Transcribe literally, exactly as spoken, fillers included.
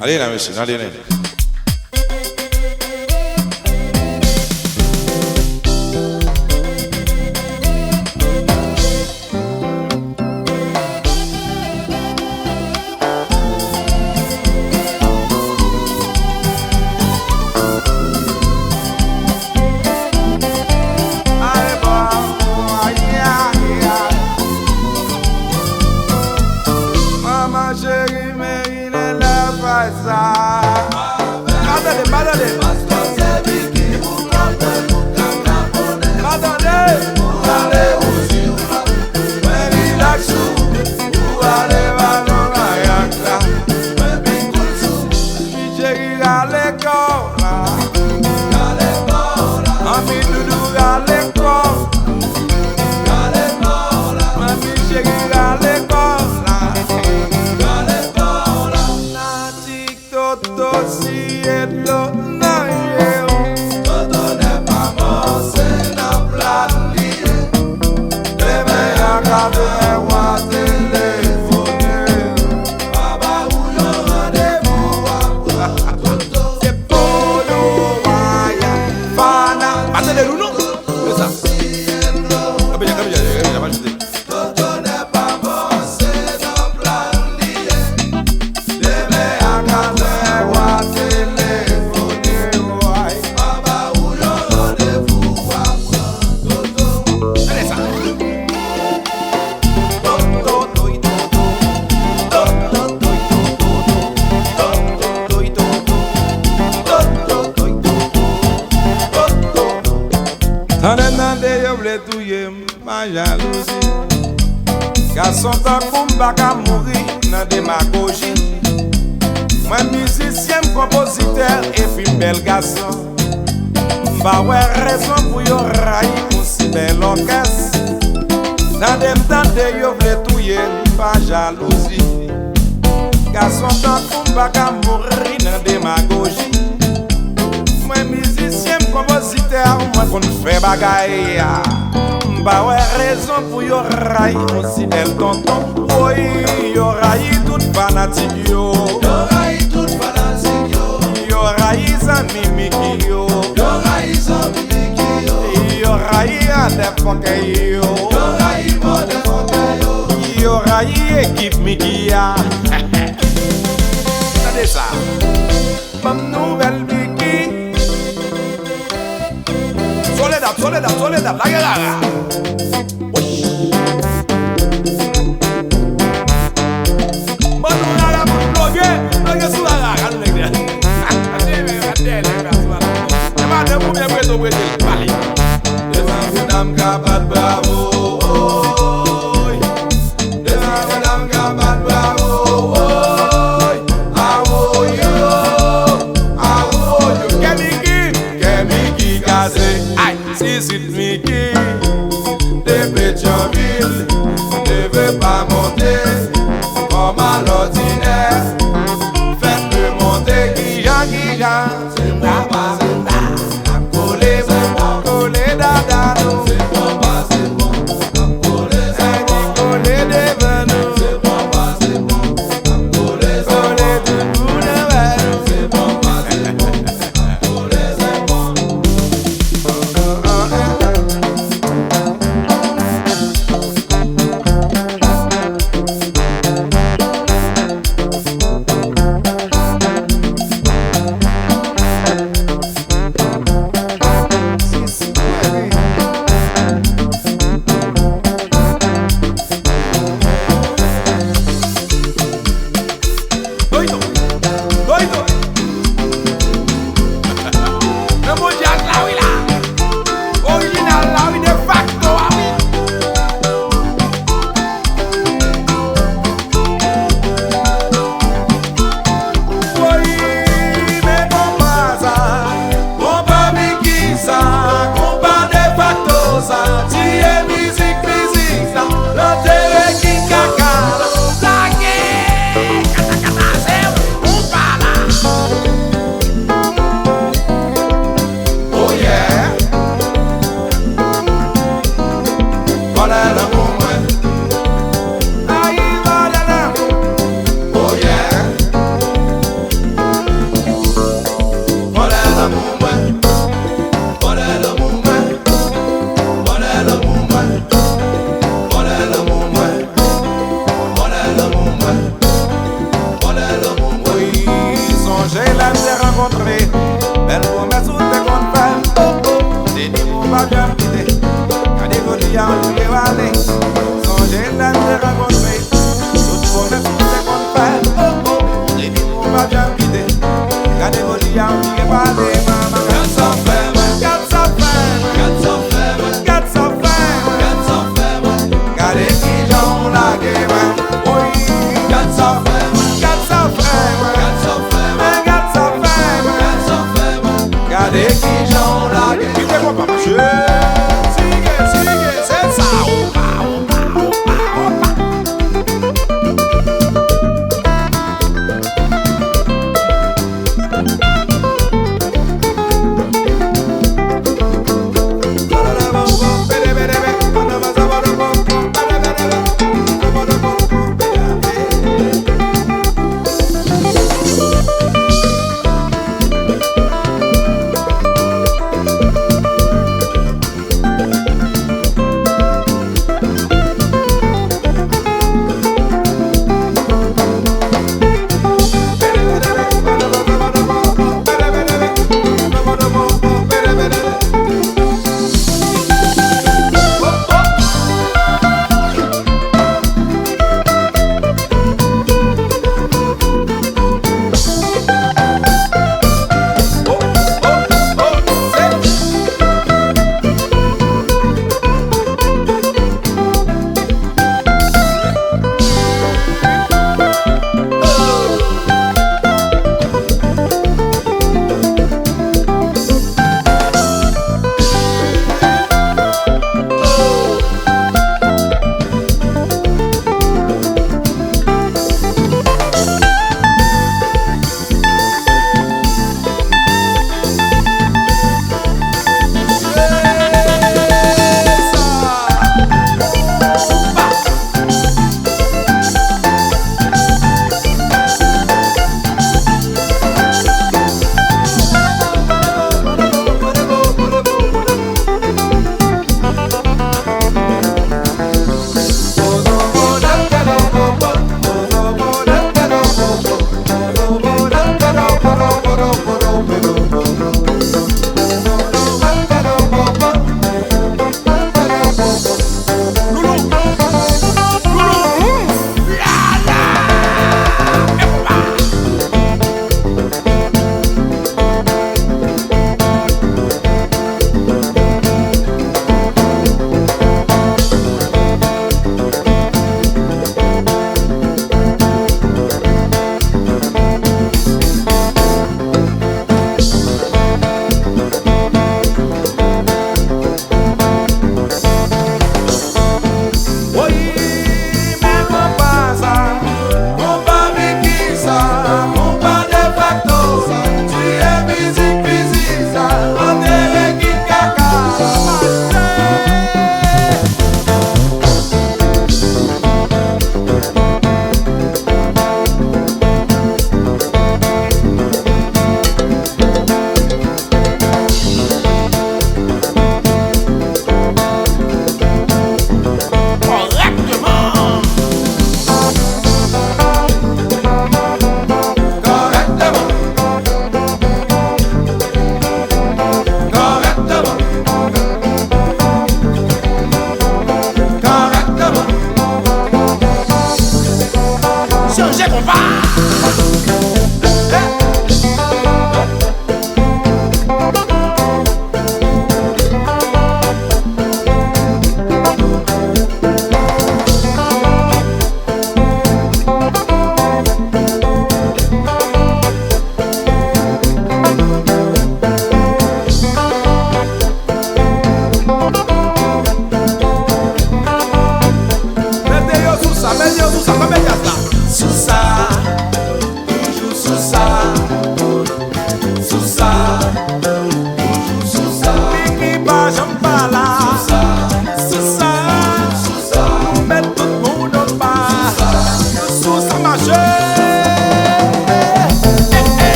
Ale la, mesye, ale la. Manman cheri, men li lè fè sa. Pa tande, pa tande. Pa tande. Men rilaks ou, ou ale ba non mayak la. Cheri, rale kò w la. Anvi doudou, rale kò w. Anvi cheri, rale kò w la. Toto siye dlo nan je w. Toto nèg pa mò, se nan plat li ye. Demen a katè w a telefone. Pa ba ou yon randevou, w a pran Toto. Se Polo Waya, Fana. Pa tande nou non. Se sa. Kanpe la, kanpe la, kanpe la, pa chite. Toto nèg pa mò, se nan plat li ye. Demen a katè w a telefone, woy. Pa ba ou yon randevou, w a pran Toto. Gade sa. Toto, toto, toto, toto, toto, toto, toto, toto, toto, toto, toto, toto. Tande, tande, yo vle touye m. Pa jalouzi. Gason tankou m pa ka mouri nan demagoji. Mwen mizisyen, m konpozitè, epi m bèl gason. M pa wè rezon pou yo rayi yon si bèl òkès. Tande m tande, yo vle touye m, pa jalouzi. Gason tankou m pa ka mouri nan demagoji. Mwen mizisyen, m konpozitè, mwen konn fè bagay. M pa wè rezon pou yo rayi yon si bèl tonton. Woy, yo rayi tout fanatik yo. Yo rayi tout fanatik yo. Yo rayi zanmi Miki yo. Yo rayi zanmi Miki yo. Yo rayi adèfòkè yo. Yo rayi adèfòkè yo. Yo rayi ekip Miki a. Tande sa. Ban m nouvèl Miki. Soledad, Soledad, Soledad, lage rara. Ban nou rara pou n ploge, ploge sou rara, gade nèg la. E madanm ou byen prete w prete l, pale. Demen pou dam ka bat bravo, woy. Demen pou dam ka bat bravo, woy. Awoyo, awoyo. Kè Miki, kè Miki kase. Ay, sisit Miki. kontre.